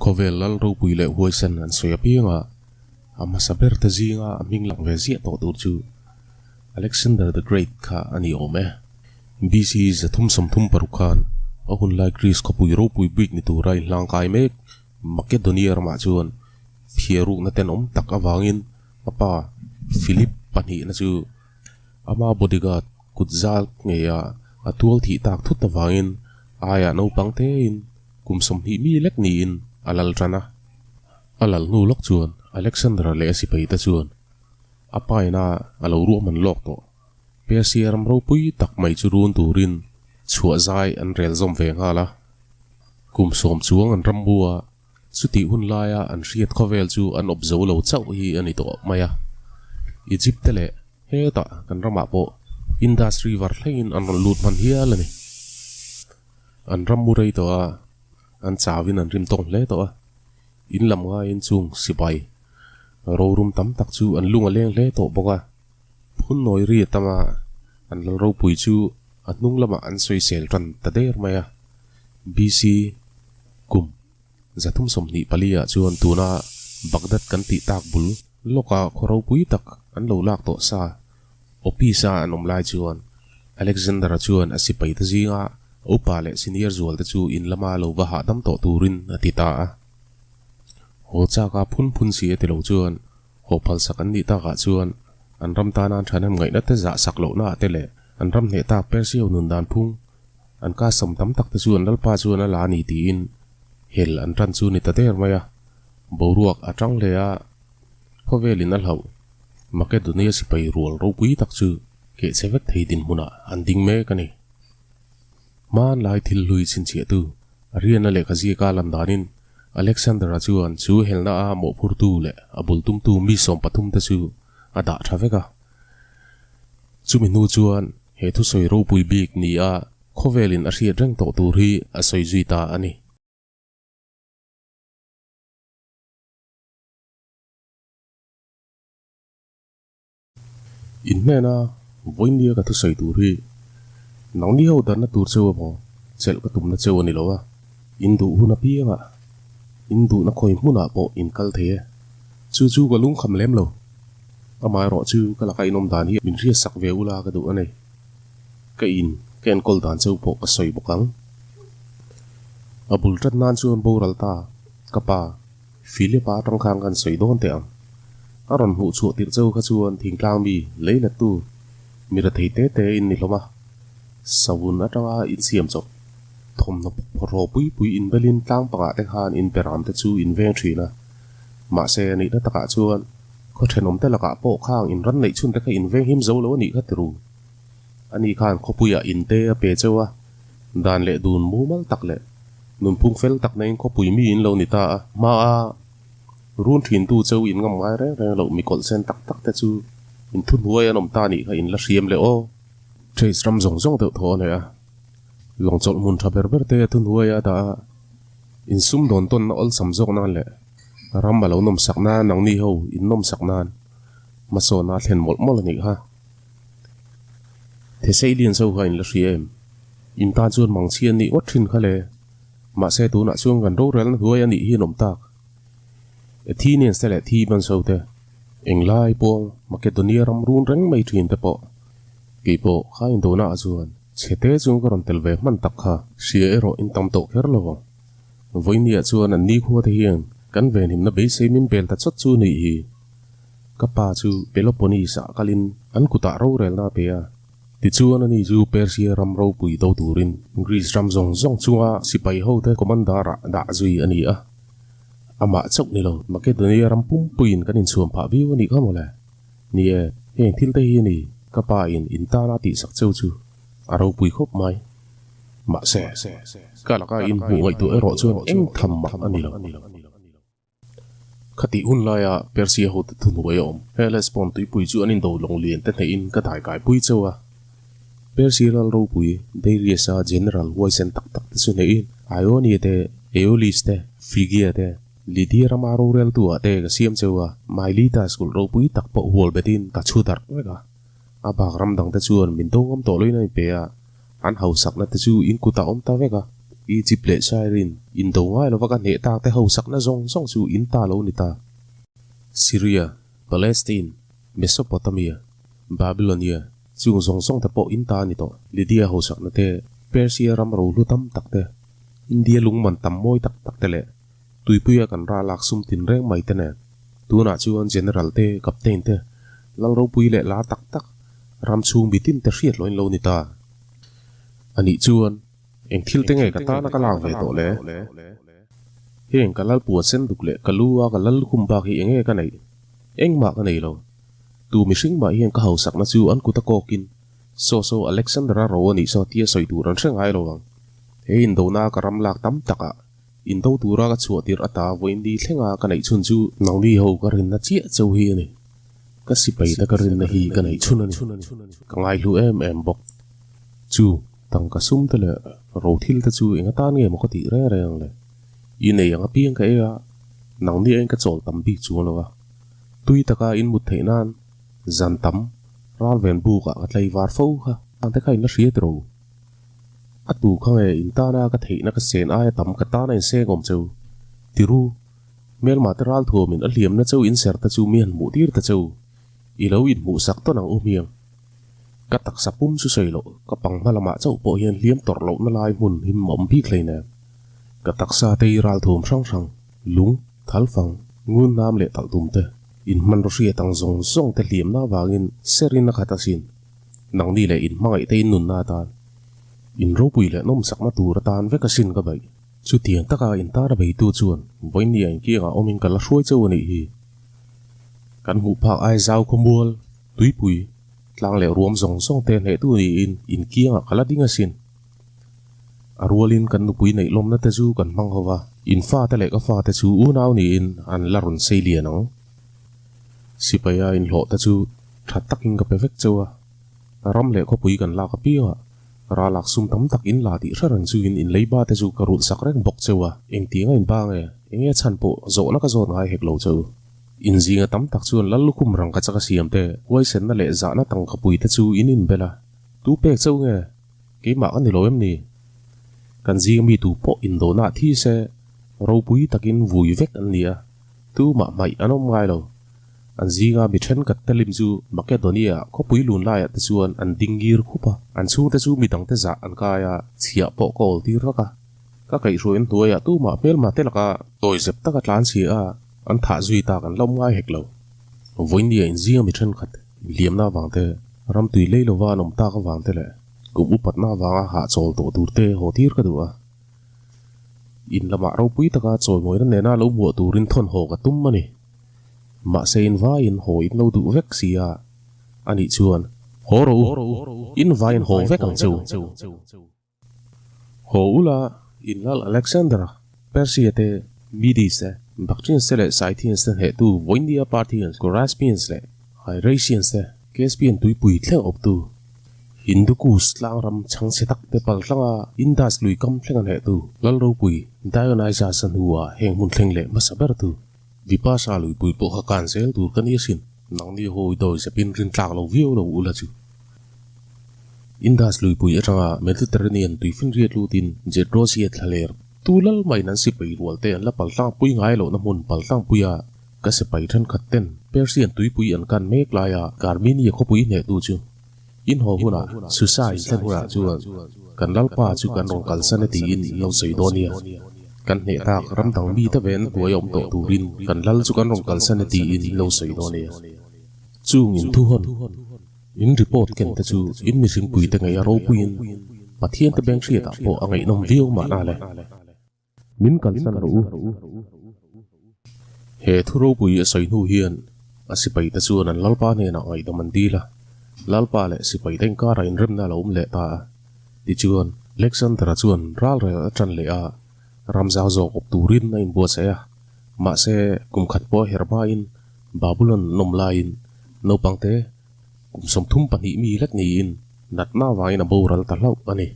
Khawvel lal ropui leh huaisen an sawi apiang a, a hmasa ber te zinga a hming lang ve ziah tawh tur chu Alexander the Great kha a ni awm e. BC 336 khan a hun lai Greece khawpui ropui bik ni tura inhlangkai mek Makedonia ramah chuan phiarukna tenawm tak avangin a pa Philip pahnihna chu ama bodyguard kut zal ngeia a tual thih tak thut avangin aiah naupang tein kum 20 mi lek niin a lal tan a. A lal hnu lawk chuan Alexander leh a sipai te chuan a paina a lo ruahman lawk tawh. Persia ram ropui tak mai chu run turin chhuah zai an rel zawm ve nghal a. Kum 10 chuang an ram bua chuti hun laia an hriat khawvel chu an awp zo lo chauh hi a ni tawh mai a. Egypt te leh heta kan ramah pawh Indus River thlengin an rawn lut hman hial a ni. An ram mu rei tawh a, an chawin an rim tawng hle tawh a. In lam ngaiin chung sipai rorum tam tak chu an lung a leng hle tawh bawk a. Phun nawi ri atanga an lal ropui chu a hnung lamah an sawi sel tan ta der mai a. BC kum 324 ah chuan tuna Baghdad kan tih tak bul lawka khaw ropui tak an lo lak tawh sa Opisa an awm lai chuan Alexander a chuan a sipai te zinga upa leh senior zual te chu in lama lo va hahdam tawh turin a ti ta a. Haw chaka phun phun si a ti lo chuan haw phal sak an nih takah chuan an ram tana an thanem ngaihna te zah sak lohna te leh an ram hneh tak Persia nun dan phung an ka som tam tak te chu an lalpa chuan a la ni tiin hel an tan chu ni ta der mai a. Boruak a tang hle a khawvelin a hlau Makedonia sipai rual ropui tak chu ke chevek thei din hmuna an ding mek ani. Man lai thil hlui chinchhiah tu Ariana lehkha zia ka lam danin Alexander a chuan chu helna a mawh phur tu leh a bul tum tu mi 13 te chu a dah tha vek a. Chumi hnu chuan he thu sawi ropui bik ni a khawvelin a hriat reng tawh tur hi a sawi zui ta ani. In hnena voinia ka thu sawi tur hi nang ni ho danna tur cheu emaw chelh ka tumna cheu ani lo a. In duh hun apianga in duh na khawi hmunah pawh in kal thei e. Chu chu ka lung kham lem lo. Amai rawh chu ka laka in awm dan hi min hriat sak ve ula ka duh ani. Ka in ka enkawl dan cheu pawh ka sawi bawk ang. A bul tat nan chuan boral ta ka pa Philipa atang khan kan sawi dawn te ang. A rawn hmuh chhuah tirh cheu kha chuan thingtlang mi lei let tu mi ra thei te te in ni hlawm a. Sawun atanga in siam chawp thawm hnaw ro pui pui in belin tlang pangah te khan in peram te chu in veng thin a. Mahse ani na takah chuan khaw thenawm te lakah pawh khang in ran neih chhun te kha in veng him zo lo ani kha tiru. Ani khan khawpuiah in te a pe cheu a. Dan leh dun mumal tak leh nun phung fel tak na in khawpui mi in lo ni ta a. Ma a run thin tu cheu in ngam ngai reng reng lo mi kawlh sen tak tak te chu in thu hnuai an awm ta ni kha in la hriam le aw. Trace ram zawng zawng deuh thaw a nei a. Lawng chawlh hmun tha ber ber te a thu hnuai a dah a. In sum dawn tawn na awlsam zawk nan leh ram a lo nawm sak nan nang ni ho in nawm sak nan hmasawn a thlen mawlh mawlh ani kha. Thesalian so kha in la hria em. In tan chuan mang chhian ni ngawt thin kha le. Mahse tunah chuan kan rorel na hnuai ani hi an awm tak. Athenians te leh Theban so te englai pawng Makedonia ram run reng mai thin te pawh. Keipawh kha in dona ah chuan chhete chung ka rawn tel ve hman tak kha. Hria erawh in tam tawh kher lo ang. Voinia chuan an ni khua te hian kan ven himna beisei min bel ta chawt chu ni hi. Ka pa chu Peloponnese ah kalin an kutah rorel na pe a. Ti chuan ani chu Persia ram ropui do turin Greece ram zawng zawng chunga sipai ho te commander ah dah zui ani a. Amah chauh ni lo Makedonia ram pumpuiin kan inchhuam phah viau ani kha mawle. Ni e, heng thil te hi ani ka pa in in tana tih sak cheu chu a ropui khawp mai. Mahse, ka laka in hmuh ngaihtuah erawh chuan eng tham mak ani lo. Khati hun laia Persia ho te thu hnuai a awm. Hellespont tuipui chu an indo lawng lian te hneh in ka dai kai pui cheu a. Persia lal ropui Darius a general huaisen tak tak te chu hneh in Ionia te, Aeolis te, Phrygia te, Lydia rama rorel tu ah te ka siam cheu a. Miletus kulh ropui tak pawh hual betin ka chhu darh vek a. A bak ram dang te chuan min do ngam tawh loin a in pe a. An hausak na te chu in kutah awm ta vek a. Egypt leh Cyrene indo ngai lova ka hneh tak te hausakna zawng zawng chu in ta lo ni ta. Syria, Palestine, Mesopotamia, Babylonia, chung zawng zawng te pawh in ta a ni tawh. Lydia hausakna te, Persia ram rohlu tam tak te, India lungman tam mawi tak tak te leh Tuipuia kan ral lak sum tin reng mai te nen, tunah chuan General te, Captain te, Lal ropui leh lar tak tak, ram chhung mitin te hriat loin lo ni ta. Anih chuan eng thil te nge ka tana ka lak ve tawh le? Heng ka lal puan sen duk leh ka lu a ka lal lukhum bak hi enge ka neih? Engmah ka nei lo. Tu mihring mah hian ka hausakna chu an kut a kawkin Saw saw Alexander-a ro a nih saw tia sawi tur an hre ngai lo ang. He indona ka ram lak tam takah Indo tura ka chhuah tirh ata vawiin thlenga ka neih chhun chu nangni ho ka rinna chiah cheu hi a ni. Ka sipai te ka rinna hi ka neih chhun a ni. Ka ngaihlu em em bawk. Chu, tangka sum te leh ro thil te chu eng atan nge maw ka tih reng reng ang le? I nei ang apiang ka ei a, nangni aiin ka chawl tam bik chuang lo a. Tui taka in mut theih nan zan tam ralven bukah ka tlaivar fo kha. Ang te kha in la hria tiraw? A tu kha nge in tana ka theihna ka sen aia tam ka tana in seng awm cheu? Ti ru, hmelmah te ral thuamin a hliamna cheu in ser te chu mi han hmuh tir ta cheu. I lo inhmuh sak tawn ang u hmiang. Ka taksa pum chu sawi loh, ka pang hma lamah chauh pawh hian hliam tawrh lohna lai hmun him a awm bik hleinem. Ka taksa te i ral thuam hrang hrang, lung, thalfang, ngun nam leh talh tum te, inhmanraw hriat ang zawng zawng te hliamna avangin serin a khat asin. Nangni leh in hmangaih te in nunna atan, in ropui leh nawmsakna tur atan vek asin ka beih. Chutiang taka in tara beitu chuan vawinia in kiangah awmin ka la hruai cheu a nih hi. Kan hmuh phak ai zau khawmual, tuipui, tlang leh ruam zawng zawng te hnehtu niin in kiangah ka la ding asin. A rualin kan nupui neih lawmna te chu kan hmang ho va, in fate leh ka fate chu unau niin an la rawn sei lian ang. Sipaia inhlawh te chu tha takin ka pe vek cheu a, ram leh khawpui kan lak apiangah ralak sum tam tak in la tih hre reng chuin in leiba te chu ka rulh sak reng bawk cheu a, engtiang a inba nge, enge chhan pawh zawhna ka zawt ngai hek lo cheu. Inzinga tam tak chuan lal lukhum rangka chaka siam te, huaisenna leh zahna tangkapui te chu in inbel a, tu pek cheu nge? Keimah ka ni lo em ni? Kan zinga mi tu pawh indona thi se, ropui takin vui vek an ni a, tumah hmaih an awm ngai lo. An zinga mi thenkhat te lim chu Makedonia khawpui lun laiah te chuan an ding ngir khup a, an chhungte chu midangte zah an kai a, chhiah pawh ka awl tir vak a. Ka kaihhruaiin hnuaiah tumah hmelma te laka tawizep taka tlan chhia a, an thah zui tak an la awm ngai hek lo. Vawinia inzinga mi thenkhat inhliamna avang te, ramtui lei lova an awm tak avang te leh kum upatna avanga hahchawl tawh tur te haw tir ka duh a. In lamah ropui taka chawimawina nena lo hmuah turin thawn haw ka tum a ni. Mahse in vaiin haw in lo duh vek si a, anih chuan haw rawh u, in vaiin haw vek ang che u. Haw ula, in lal Alexander-a, Persia te, Medes te, Bactrians te leh Scythians te hnehtu Voindia Parthians, Choraspians leh Hyratians te, Caspian tuipui thleng awptu, Hindukush tlangram chhangchhe tak te pal tlanga Indus lui kam thleng a hnehtu Lal ropui Dionysus-a hnuah heng hmun thleng leh hmasa bertu Vipasha luipui pawh kha kan zel tur ka ni asin. Nangni hawi dawi zepin rin tlak lo viau lo ula chu. Indus luipui atanga Mediterranean tuifinriat lutin Gedrosia thlaler tu lal maiin an sipai rual te an la paltlangpui ngai lohna hmun paltlangpuia ka sipai thenkhat ten Persian tuipui an kan mek laia Carmenia khawpui hnehtu chu in haw hunah Susa in thlen hunah chuan kan lalpa chu kan rawn kalsan e tiin in lo sawi dawn nia. Kan hneh tak ram dang mite ven hnuai awm tawh turin kan lal chu kan rawn kalsan e tiin in lo sawi dawn nia. Chung in thuhawn, in report ken te chu in mihringpui te ngei a ropuiin Pathian te beng hriatah pawh a ngaihnawm viau mahna le. Min kalsan rawh u. He thu ropui a sawi hnu hian a sipaite chuan an lalpa hnenah ngaihdam an dil a, lalpa leh sipaite inkarah inremna a lo awm leh ta a. Tichuan, Alexander-a chuan ralrel a tan leh a, ramzau zawk awp turin a inbuatsaih a. Mahse, kum khat pawh a herh hmain Babylon an awm laiin naupangte kum 32 mi lek niin natna avangin a boral ta hlauh a ni.